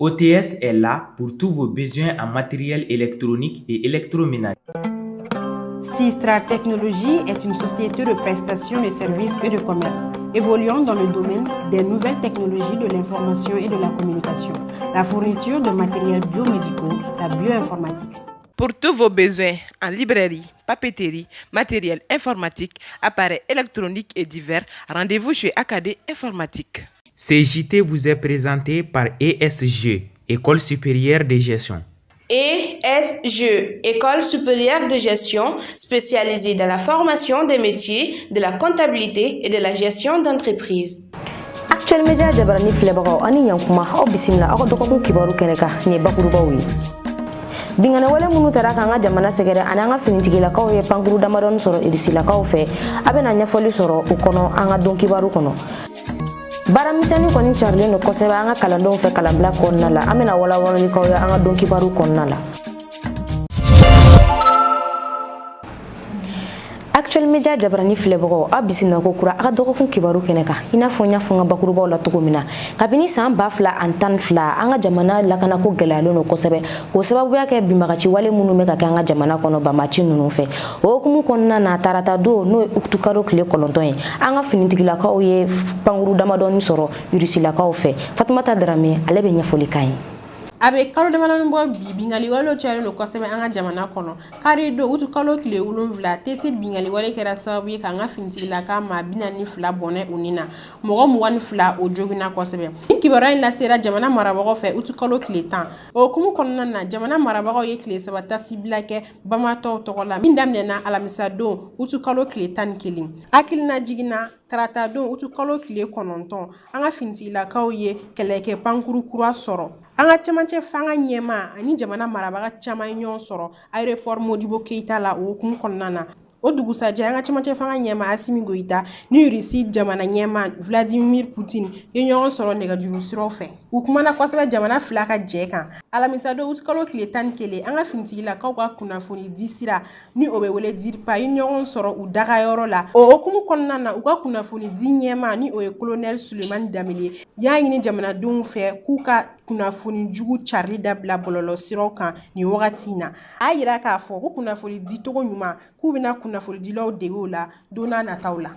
OTS est là pour tous vos besoins en matériel électronique et électroménager. Sistra Technologies est une société de prestation de services et de commerce évoluant dans le domaine des nouvelles technologies de l'information et de la communication, la fourniture de matériels biomédicaux, la bioinformatique. Pour tous vos besoins en librairie, papeterie, matériel informatique, appareils électroniques et divers, rendez-vous chez AKD Informatique. Ce JT vous est présenté par ESG, École supérieure de gestion. ESG, École supérieure de gestion spécialisée dans la formation des métiers de la comptabilité et de la gestion d'entreprise. Actuel Media jabarani filɛbagaw ani yankuma, aw bisimila aw ka dɔgɔkun kibaru kɛnɛ kan. Nin ye bakurubaw ye. Binkanni wale minnu tara k'an ka jamana sɛgɛrɛ ani an ka finitigilakaw ye pankuru damadɔni sɔrɔ irisilakaw fɛ, a bɛna ɲɛfɔli sɔrɔ o kɔnɔ an ka don kibaru kɔnɔ. Baaramisɛnnin kɔni carilen don kosɛbɛ an ka kalandenw fɛ kalanbila kɔnɔna la. An bɛna walawalali k'aw ye an ka don kibaru kɔnɔna la. Actuel Media jabarani filɛbagaw, aw bisimila ko kura a ka dɔgɔkun kibaru kɛnɛ kan. I n'a fɔ n y'a fɔ n ka bakurubaw la cogo min na, kabini san 2012, an ka jamana lakanako gɛlɛyalen don kosɛbɛ, k'o sababuya kɛ binbagaci wale minnu bɛ ka kɛ an ka jamana kɔnɔ banbaci ninnu fɛ. O hukumu kɔnɔna na, tarata don, n'o ye utukalo tile 9 ye, an ka finitigilakaw ye pankuru damadɔni sɔrɔ irusilakaw fɛ. Fatumata Darame, ale bɛ ɲɛfɔli k'an ye. A bɛ kalo damadɔni bɔ bi, binkanni walew cayalen don kosɛbɛ an ka jamana kɔnɔ. Kari don, utu kalo tile 7, Tessit binkanni wale kɛra sababu ye k'an ka finitigilaka maa 42 bɔnɛ u ni na, mɔgɔ 22 o joginna kosɛbɛ. Nin kibaruya in lasera jamana marabagaw fɛ utu kalo tile 10. O hukumu kɔnɔna na, jamana marabagaw ye tile 3 tasibila kɛ banbaatɔw tɔgɔ la, min daminɛna alamisa don, utu kalo tile 11. Hakilina jiginna, tarata don, utu kalo tile 9, an ka finitigilakaw ye kɛlɛkɛ pankuru kura sɔrɔ. An ka cɛmancɛ fanga ɲɛmaa ani jamana marabaga caman ye ɲɔgɔn sɔrɔ aéroport Modibo Keyita la. O hukumu kɔnɔna na, o dugusajɛ, an ka cɛmancɛ fanga ɲɛmaa Asimi Goyita ni Rusi jamana ɲɛmaa Vladimir Poutine ye ɲɔgɔn sɔrɔ nɛgɛjuru siraw fɛ. U kumana kosɛbɛ jamana fila ka jɛ kan. Alamisa don, utukalo tile 11, an ka finitigilakaw ka kunnafoni di sira, ni o bɛ wele DIRPA, ye ɲɔgɔn sɔrɔ u dagayɔrɔ la. O hukumu kɔnɔna na, u ka kunnafoni di ɲɛmaa, ni o ye colonel Sulemani Danbele, y'a ɲini jamanadenw fɛ k'u ka kunnafoni jugu carili dabila bɔlɔlɔ siraw kan nin wagati in na. A y'a yira k'a fɔ ko kunnafoni dicogo ɲuman, k'u bɛna kunnafonidilaw dege o la don n'a nataw la.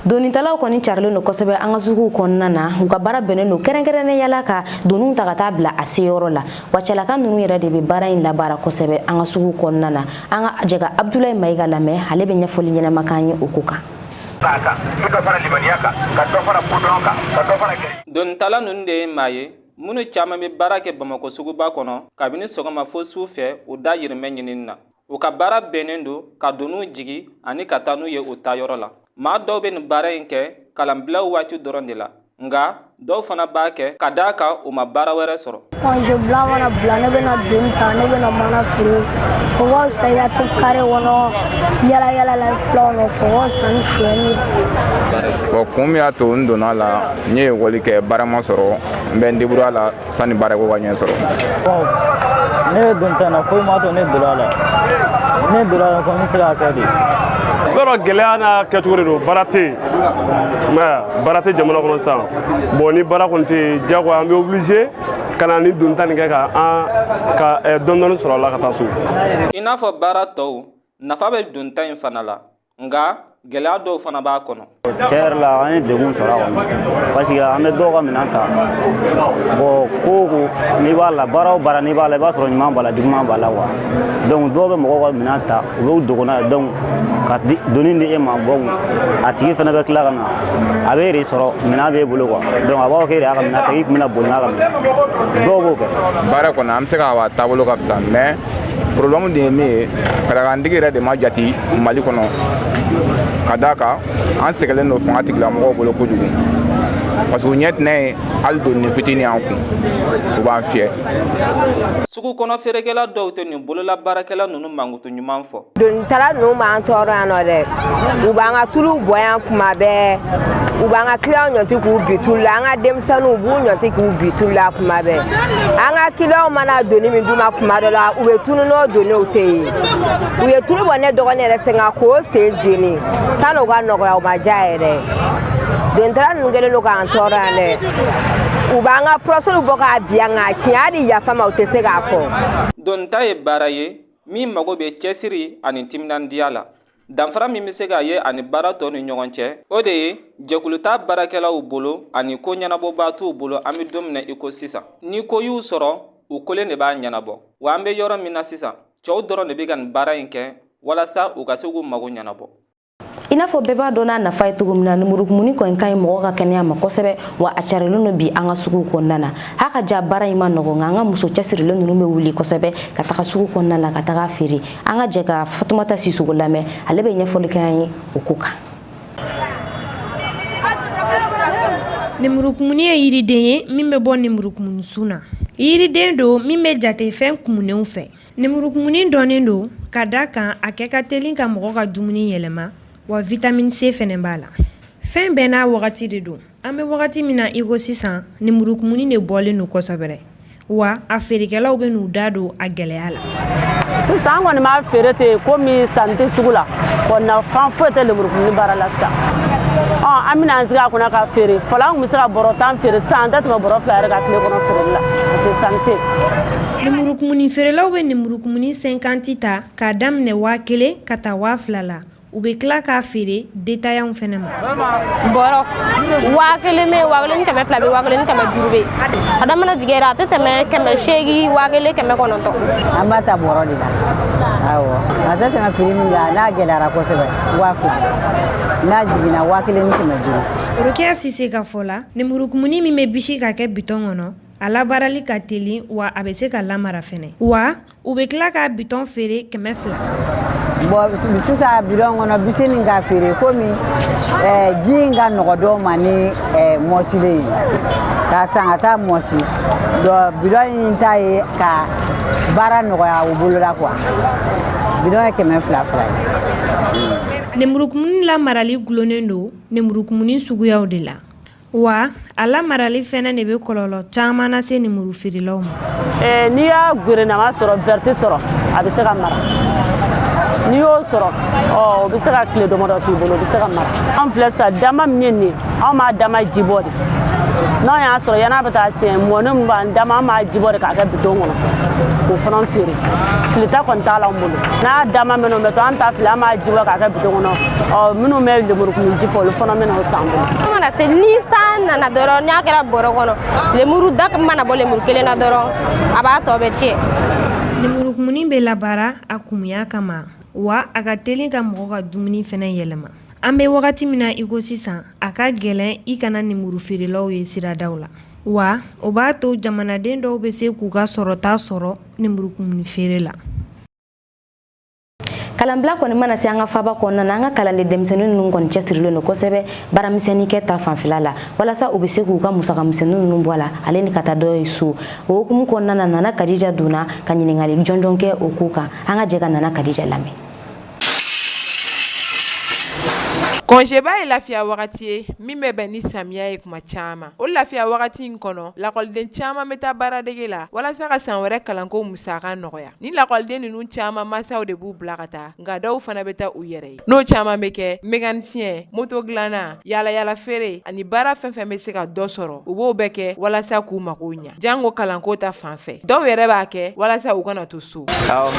Donitalaw kɔni carilen don kosɛbɛ an ka suguw kɔnɔna na. U ka baara bɛnnen don kɛrɛnkɛrɛnnenya la ka doniw ta ka taa bila a seyɔrɔ la. Wa cɛlaka ninnu yɛrɛ de bɛ baara in labaara kosɛbɛ an ka suguw kɔnɔna na. An ka jɛ ka Abudulayi Mayiga lamɛn, ale bɛ ɲɛfɔli ɲɛnama k'an ye o ko kan. Donitala ninnu de ye maa ye minnu caman bɛ baara kɛ Bamakɔ suguba kɔnɔ kabini sɔgɔma fo su fɛ, u dayirimɛ ɲinini na. U ka baara bɛnnen don ka doniw jigi ani ka taa n'u ye u taayɔrɔ la. Maa dɔw bɛ nin baara in kɛ kalanbilaw waati dɔrɔn de la, nka dɔw fana b'a kɛ ka d'a kan u ma baara wɛrɛ sɔrɔ. Congé bila mana bila, ne bɛna doni ta, ne bɛna mana feere. O ka fisa i ka to kare kɔnɔ yala yala la filaw nɔfɛ, o ka fisa ni sonyɛni ye. Bon, kun min y'a to n donna a la, n ye ekɔli kɛ, baara ma sɔrɔ. N bɛ n débrouiller a la sani baarako ka ɲɛ sɔrɔ. Bon, ne bɛ doni ta na, foyi m'a to ne donna a la. Ne donna a la ko n bɛ se k'a kɛ de. Yɔrɔ gɛlɛya n'a kɛcogo de don. Baara tɛ yen, i m'a ye, baara tɛ jamana kɔnɔ sisan. Bon, ni baara kɔni tɛ yen, diyagoya an bɛ obligé ka na ni doni ta nin kɛ ka an ka dɔɔni dɔɔni sɔrɔ a la ka taa so. I n'a fɔ baara tɔw, nafa bɛ doni ta in fana la, nka gɛlɛya dɔw fana b'a kɔnɔ. Tiɲɛ yɛrɛ la, an ye degun sɔrɔ a kɔnɔ, parce que an bɛ dɔw ka minɛn ta. Bon, ko o ko n'i b'a la, baara o baara n'i b'a la, i b'a sɔrɔ ɲuman b'a la, juguman b'a la quoi. Donc dɔw bɛ mɔgɔw ka minɛn ta, u bɛ u dogo n'a ye, donc ka doni di e ma. Bon, a tigi fana bɛ tila ka na, a bɛ e de sɔrɔ minɛn b'e bolo quoi. Donc a b'a fɔ k'e de y'a ka minɛn ta, k'i tun bɛna boli n'a ka minɛn. Dɔw b'o kɛ. Baara kɔni, an bɛ se k'a taabolo ka fisa, mais problème de ye min ye, kalakantigi yɛrɛ de ma jate Mali kɔnɔ, ka d'a kan an sɛgɛnlen don fanga tigilamɔgɔw bolo kojugu, parce que u ɲɛ tɛnɛ ye hali doni fitinin y'an kun, u b'an fiyɛ. Sugu kɔnɔ feerekɛla dɔw tɛ nin bololabaarakɛla ninnu mankutu ɲuman fɔ. Donitala ninnu b'an tɔɔrɔ yan nɔ dɛ. U b'an ka tulu bɔ yan kuma bɛɛ, u b'an ka kiliyanw ɲɔti k'u bi tulu la, an ka denmisɛnninw b'u ɲɔti k'u bi tulu la kuma bɛɛ. An ka kiliyanw mana doni min d'u ma, kuma dɔ la u bɛ tunu n'o doniw tɛ yen. U ye tulu bɔ ne dɔgɔnin yɛrɛ sen kan k'o sen jeni. San'o ka nɔgɔya, o ma diya yɛrɛ. Donitala ninnu kɛlen don k'an tɔɔrɔ yan dɛ. U b'an ka pɔrɔsoliw bɔ k'a bin an kan, tiɲɛ hali yafa ma u tɛ se k'a fɔ. Donita ye baara ye min mago bɛ cɛsiri ani timinandiya la. Danfara min bɛ se ka ye ani baara tɔ ni ɲɔgɔn cɛ, o de ye jɛkulu t'a baarakɛlaw bolo ani ko ɲɛnabɔbaa t'u bolo. An bɛ don min na i ko sisan, ni ko y'u sɔrɔ, u kelen de b'a ɲɛnabɔ. Wa an bɛ yɔrɔ min na sisan, cɛw dɔrɔn de bɛ ka nin baara in kɛ walasa u ka se k'u mago ɲɛnabɔ. I n'a fɔ bɛɛ b'a dɔn n'a nafa ye cogo min na, lemurukumuni kɔni ka ɲi mɔgɔ ka kɛnɛya ma kosɛbɛ, wa a carilen don bi an ka suguw kɔnɔna na. Ha ka ja, baara in ma nɔgɔn, nka an ka muso cɛsirilen ninnu bɛ wuli kosɛbɛ ka taga sugu kɔnɔna la ka taga feere. An ka jɛ ka Fatumata Sisoko lamɛn, ale bɛ ɲɛfɔli kɛ an ye o ko kan. Lemurukumuni ye yiriden ye min bɛ bɔ lemurukumuni sun na. Yiriden don min bɛ jate fɛn kumunenw fɛ. Lemurukumuni dɔnnen don ka da kan a kɛ ka teli ka mɔgɔ ka dumuni yɛlɛma, wa vitamine C fɛnɛ b'a la. Fɛn bɛɛ n'a wagati de don. An bɛ wagati min na i ko sisan, lemurukumuni de bɔlen don kosɛbɛ, wa a feerekɛlaw bɛ n'u da don a gɛlɛya la. Sisan an kɔni b'a feere ten, komi sanni tɛ sugu la, bɔn nafa foyi tɛ lemurukumuni baara la sisan. Ɔ an bɛna an sigi a kunna ka feere. Fɔlɔ an tun bɛ se ka bɔrɔ 10 feere, sisan an tɛ tɛmɛ bɔrɔ 2 yɛrɛ kan tile kɔnɔ feereli la, parce que sanni tɛ yen. Lemurukumuni feerelaw bɛ lemurukumuni 50 ta k'a daminɛ 1000 ka taa 2000 la. U bɛ tila k'a feere détaillantw fɛnɛ ma. Bɔrɔ 1000 bɛ, 1200 bɛ, 1500 bɛ. A daminɛ jigin yɛrɛ, a tɛ tɛmɛ 800, 1900. An b'a ta bɔrɔ de la, awɔ. A tɛ tɛmɛ prix min kan, n'a gɛlɛyara kosɛbɛ, 2000, n'a jiginna, 1500. Rokiya Sise ka fɔ la, lemurukumuni min bɛ bisi ka kɛ bitɔn kɔnɔ, a labaarali ka teli, wa a bɛ se ka lamara fɛnɛ, wa u bɛ tila k'a bitɔn feere 200. Bɔn sisan bidɔn kɔnɔ bisi nin ka feere, komi ji in ka nɔgɔ dɔw ma ni mɔsilen ye k'a san ka taa mɔsi dɔn. Bidɔn in ta ye ka baara nɔgɔya u bolo la quoi. Bidɔn ye 200 fila ye. Lemurukumuni lamarali gulonnen don lemurukumuni suguyaw de la, wa a lamarali fɛnɛ de bɛ kɔlɔlɔ caman lase lemuru feerelaw ma. N'i y'a gerenama sɔrɔ, verte sɔrɔ, a bɛ se ka mara. N'i y'o sɔrɔ, ɔ o bɛ se ka tile damadɔ k'i bolo, o bɛ se ka mara. An filɛ sisan, dama min ye nin ye, anw b'a dama jibɔ de. N'anw y'a sɔrɔ yan'a bɛ taa tiɲɛ, mɔni min b'an dama, an b'a jibɔ de k'a kɛ bidon kɔnɔ k'o fana feere. Filita kɔni t'a la an bolo. N'a dama minnu bɛ to, an ta fili, an b'a jibɔ k'a kɛ bidon kɔnɔ. Ɔ minnu bɛ lemurukumuni ji fɛ, olu fana bɛ n'o san an bolo. Mana se ni san nana dɔrɔn, n'a kɛra bɔrɔ kɔnɔ, lemuru da mana bɔ lemuru kelen na dɔrɔn, a b'a tɔ bɛ tiɲɛ. Lemurukumuni bɛ labaara a kumuya kama, wa a ka teli ka mɔgɔ ka dumuni fɛnɛ yɛlɛma. An bɛ wagati min na i ko sisan, a ka gɛlɛn i kana lemuru feerelaw ye siradaw la, wa o b'a to jamanaden dɔw bɛ se k'u ka sɔrɔta sɔrɔ lemurukumuni feere la. Kalanbila kɔni mana se an ka faba kɔnɔna na, an ka kalanden denmisɛnnin ninnu kɔni cɛsirilen don kosɛbɛ baaramisɛnnin kɛ ta fanfɛla la, walasa u bɛ se k'u ka musaka misɛnnin ninnu bɔ a la, ale ni ka taa dɔ ye so. O hukumu kɔnɔna na, Nana Kadija donna ka ɲininkali jɔnjɔn kɛ o ko kan. An ka jɛ ka Nana Kadija lamɛn. Congé ba ye lafiya wagati ye min bɛ bɛn ni samiya ye kuma caman. O lafiya wagati in kɔnɔ, lakɔliden caman bɛ taa baaradege la walasa ka san wɛrɛ kalanko musaka nɔgɔya. Ni lakɔliden ninnu caman masaw de b'u bila ka taa, nka dɔw fana bɛ taa u yɛrɛ ye. N'o caman bɛ kɛ mécanicien, moto dilanna, yaalayaala feere ani baara fɛn fɛn bɛ se ka dɔ sɔrɔ, u b'o bɛɛ kɛ walasa k'u mago ɲa, jango kalanko ta fan fɛ. Dɔw yɛrɛ b'a kɛ walasa u kana to so.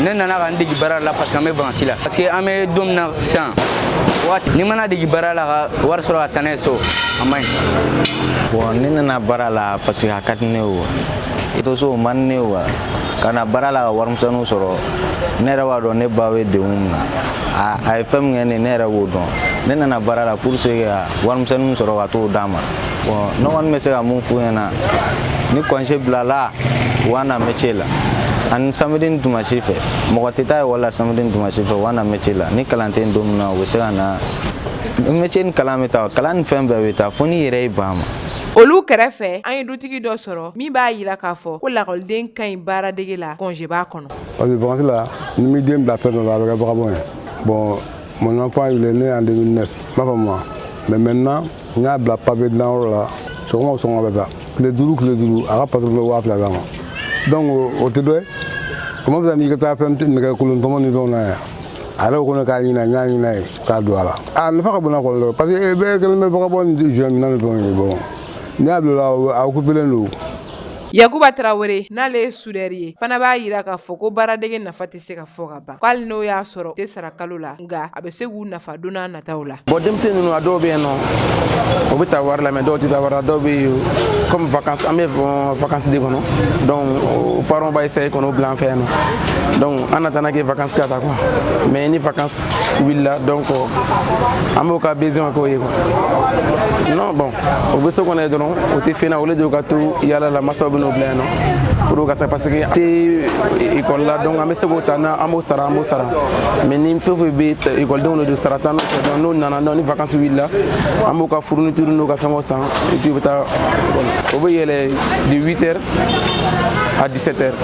Ne nana ka n degi baara la parce que an bɛ vacances la, parce que an bɛ don min na sisan, waati n'i mana degi baara la ka wari sɔrɔ ka taa n'a ye so, a man ɲi. Bon, ne nana baara la parce que a ka di ne ye wa i to so o man di ne ye wa ka na baara la ka warimisɛnninw sɔrɔ. Ne yɛrɛ b'a dɔn ne ba bɛ degun min na, a ye fɛn min kɛ ne, ne yɛrɛ b'o dɔn. Ne nana baara la pour que ka warimisɛnninw sɔrɔ ka t'o d'a ma. Bon, ne kɔni bɛ se ka mun f'u ɲɛna, ni congé bilala, u ka na métier la, ani samedi ni dimanche fɛ, mɔgɔ tɛ taa ekɔli la samedi ni dimanche fɛ, u ka na métier la. Ni kalan tɛ yen don min na, u bɛ se ka na métier ni kalan bɛ taa, kalan ni fɛn bɛɛ bɛ taa, fo n'i yɛrɛ y'i ban a ma. Olu kɛrɛfɛ, an ye dutigi dɔ sɔrɔ min b'a yira k'a fɔ ko lakɔliden ka ɲi baaradege la congé b'a kɔnɔ. Parce que vacances la, ni m'i den bila fɛn dɔ la, a bɛ kɛ vagabond ye. Bon, mon enfant, il est né en 2009, n b'a faamu wa. Mais maintenant, n y'a bila papier dilanyɔrɔ la, sɔgɔma o sɔgɔma bɛ taa tile 5, tile 5, a ka patron bɛ 2000 d'a ma. Donc o tɛ dɔ ye, o ma fisa n'i ka taa fɛn nɛgɛ kolon tɔmɔ ni fɛnw na yan. A yɛrɛ ko ne k'a ɲini, n y'a ɲini a ye k'a don a la. A nafa ka bon n'a kɔlɔlɔ ye, parce que bɛɛ kɛlen bɛ vagabond ni joint minɛ ni fɛnw ye. Bon, N'i y'a bila o la, a occupélen don. Yakuba Tarawele, n'ale ye soudeur ye, fana b'a jira k'a fɔ ko baaradege nafa tɛ se ka fɔ ka ban, ko hali n'o y'a sɔrɔ tɛ sara kalo la, nka a bɛ se k'u nafa don n'a nataw la. Bon, denmisɛnnin ninnu, a dɔw bɛ yen nɔ, o bɛ taa wari la, mais dɔw tɛ taa wari la. Dɔw bɛ yen, comme vacances, an bɛ vacances de kɔnɔ, donc o parents b'a essayer k'o bila an fɛ yan nɔ. Donc en attendant que vacances ka taa quoi, mais ni vacances wulila, donc an b'o ka besoin k'o ye quoi. Non, bon, o bɛ so kɔnɔ yen dɔrɔn, o tɛ fɛn na, o de ka to yala la, masaw bɛ n'o bila yan nɔ pour ka se, parce que tɛ école la, donc an bɛ se k'o ta, n'an b'o sara, an b'o sara. Mais ni fɛn fɛn bɛ ekɔlidenw de sara t'an fɛ, donc n'o nana, donc ni vacances wulila, an b'o ka fourniture n'o ka fɛngɛw san, et puis u bɛ taa. O bɛ yɛlɛ de 8 heures à 17 heures,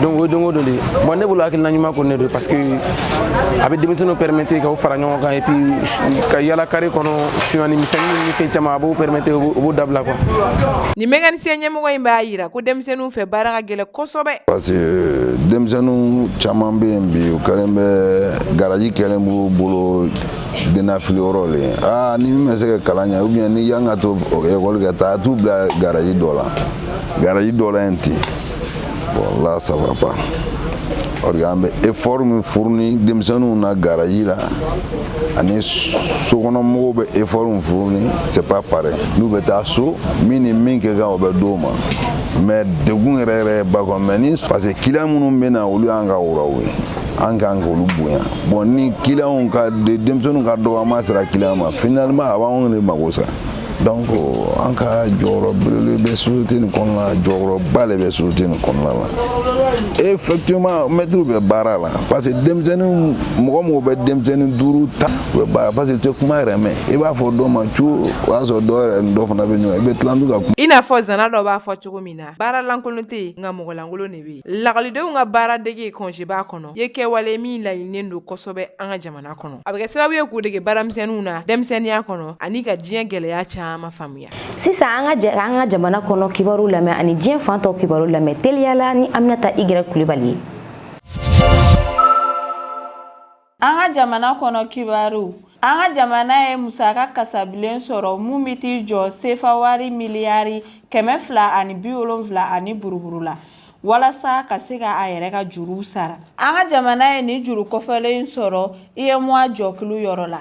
donc o ye don o don de ye. Bon, ne bolo, hakilina ɲuman kɔni de don, parce que a bɛ denmisɛnninw permettre k'aw fara ɲɔgɔn kan, et puis ka yala carré kɔnɔ, sonyani misɛnnin ni fɛn caman, a b'o permettre, o b'o dabila quoi. Nin mécanicien ɲɛmɔgɔ in b'a jira ko denmisɛnninw fɛ, baara ka gɛlɛn kosɛbɛ. Parce que denmisɛnninw caman bɛ yen bi, u kɛlen bɛ garaji kɛlen b'u bolo dennafili yɔrɔ le ye. Aa, ni min bɛ se ka kalan ɲɛ, ou bien ni yan ka to ekɔli ka taa, a t'u bila garaji dɔ la, garaji dɔ la yen ten. Bon, là, ça va pas. Or an bɛ effort min fourni denmisɛnninw na garaji la, ani sokɔnɔmɔgɔw bɛ effort min fourni, c'est pas pareil. N'u bɛ taa so, min ni min kɛ kan, o bɛ d'o ma, mais degun yɛrɛ yɛrɛ ba kɔnɔ. Mais ni parce que client minnu bɛ na, olu y'an ka wuraw ye, an kan k'olu bonya. Bon, ni client ka denmisɛnninw ka dɔgɔma sera client ma, finalement a b'anw de mago sa. Donc an ka jɔyɔrɔ belebele bɛ société nin kɔnɔna la, jɔyɔrɔba de bɛ société nin kɔnɔna la. Effectivement, mɛtiriw bɛ baara la, parce que denmisɛnnin, mɔgɔ mɔgɔ bɛ denmisɛnnin duuru ta, u bɛ baara, parce que u tɛ kuma yɛrɛ mɛn. I b'a fɔ dɔ ma cu, o y'a sɔrɔ dɔ yɛrɛ ni dɔ fana bɛ ɲɔgɔn, i bɛ tila ka kuma. I n'a fɔ zana dɔ b'a fɔ cogo min na, baara lankolon tɛ yen, nka mɔgɔ lankolon de bɛ yen. Lakɔlidenw ka baara dege congé b'a kɔnɔ ye kɛwale min laɲininen don kosɛbɛ an ka jamana kɔnɔ. A bɛ kɛ sababu ye k'u dege baaramisɛnninw na denmisɛnninya kɔnɔ, ani ka diɲɛ gɛlɛya caman faamuya. Sisan, an ka jɛ an ka jamana kɔnɔ kibaru lamɛn ani diɲɛ fan tɔw kibaru lamɛn teliyala ni Aminata Igɛrɛ Kulibali ye. An ka jamana kɔnɔ kibaru. An ka jamana ye musaka kasabilen sɔrɔ mun bɛ t'i jɔ sefa wari miliyari 270 ani buruburu la, walasa ka se ka a yɛrɛ ka juruw sara. An ka jamana ye nin juru kɔfɛlen sɔrɔ UEMOA jɔkulu yɔrɔ la.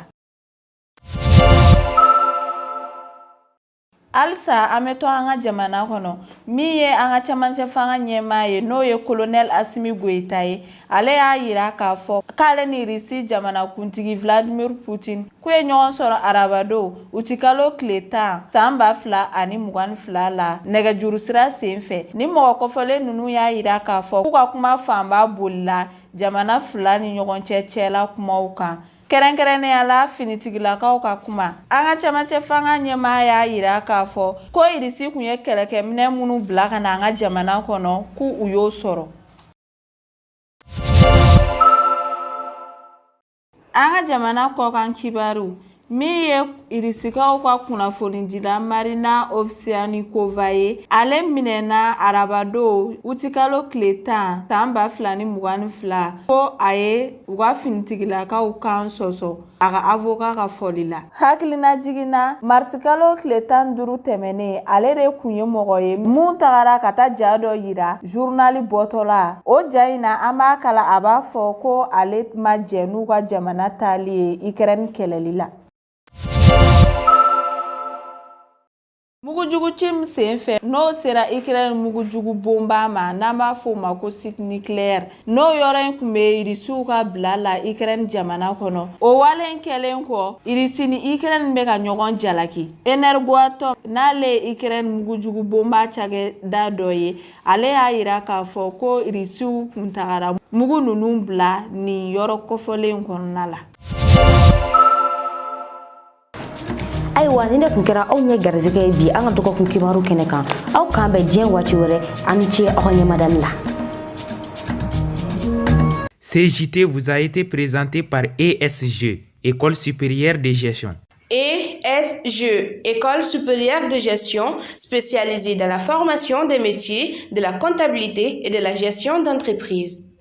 Halisa an bɛ to an ka jamana kɔnɔ. Min ye an ka cɛmancɛ fanga ɲɛmaa ye, n'o ye kolonɛli Asimi Goyita ye, ale y'a yira k'a fɔ k'ale ni Irisi jamanakuntigi Vladimir Putin k'u ye ɲɔgɔn sɔrɔ arabadon utikalo tile 10 san 2022 la nɛgɛjuru sira senfɛ. Ni mɔgɔ kɔfɔlen ninnu y'a yira k'a fɔ k'u ka kuma fanba bolila jamana fila ni ɲɔgɔn cɛ cɛla kumaw kan, kɛrɛnkɛrɛnnenya la finitigilakaw ka kuma. An ka cɛmancɛ fanga ɲɛmaa y'a yira k'a fɔ ko Irisi kun ye kɛlɛkɛminɛ minnu bila ka na an ka jamana kɔnɔ, k'u u y'o sɔrɔ. An ka jamana kɔkan kibaru. Min ye Irisikaw ka kunnafonidila Marina Ovsianikova ye, ale minɛna arabadon utikalo tile 10 san 2022, ko a ye u ka finitigilakaw kan sɔsɔ, a ka avoka ka fɔli la. Hakilinajigin na, marisikalo tile 15 tɛmɛnen, ale de kun ye mɔgɔ ye mun tagara ka taa ja dɔ yira journal bɔtɔla. O ja in na, an b'a kalan, a b'a fɔ ko ale ma jɛn n'u ka jamana taali ye Ukraine kɛlɛli la. Mugujugu ci min senfɛ, n'o sera Ukraine mugujugu bonba ma, n'an b'a fɔ o ma ko site nucléaire, n'o yɔrɔ in tun bɛ Irisiw ka bila la Ukraine jamana kɔnɔ. O wale in kɛlen kɔ, Irisi ni Ukraine bɛ ka ɲɔgɔn jalaki. Energoatom, n'ale ye Ukraine mugujugu bonba cakɛda dɔ ye, ale y'a yira k'a fɔ ko Irisiw kun tagara mugu ninnu bila nin yɔrɔ kofɔlen kɔnɔna la. Ayiwa, nin de tun kɛra aw ɲɛ garisɛgɛ ye bi an ka dɔgɔkun kibaru kɛnɛ kan. Aw k'an bɛn diɲɛ waati wɛrɛ. Aw ni ce aw ka ɲɛmadali la. Ce JT vous a été présenté par ESG, École supérieure de gestion. ESG, École supérieure de gestion spécialisée dans la formation des métiers de la comptabilité et de la gestion d'entreprise.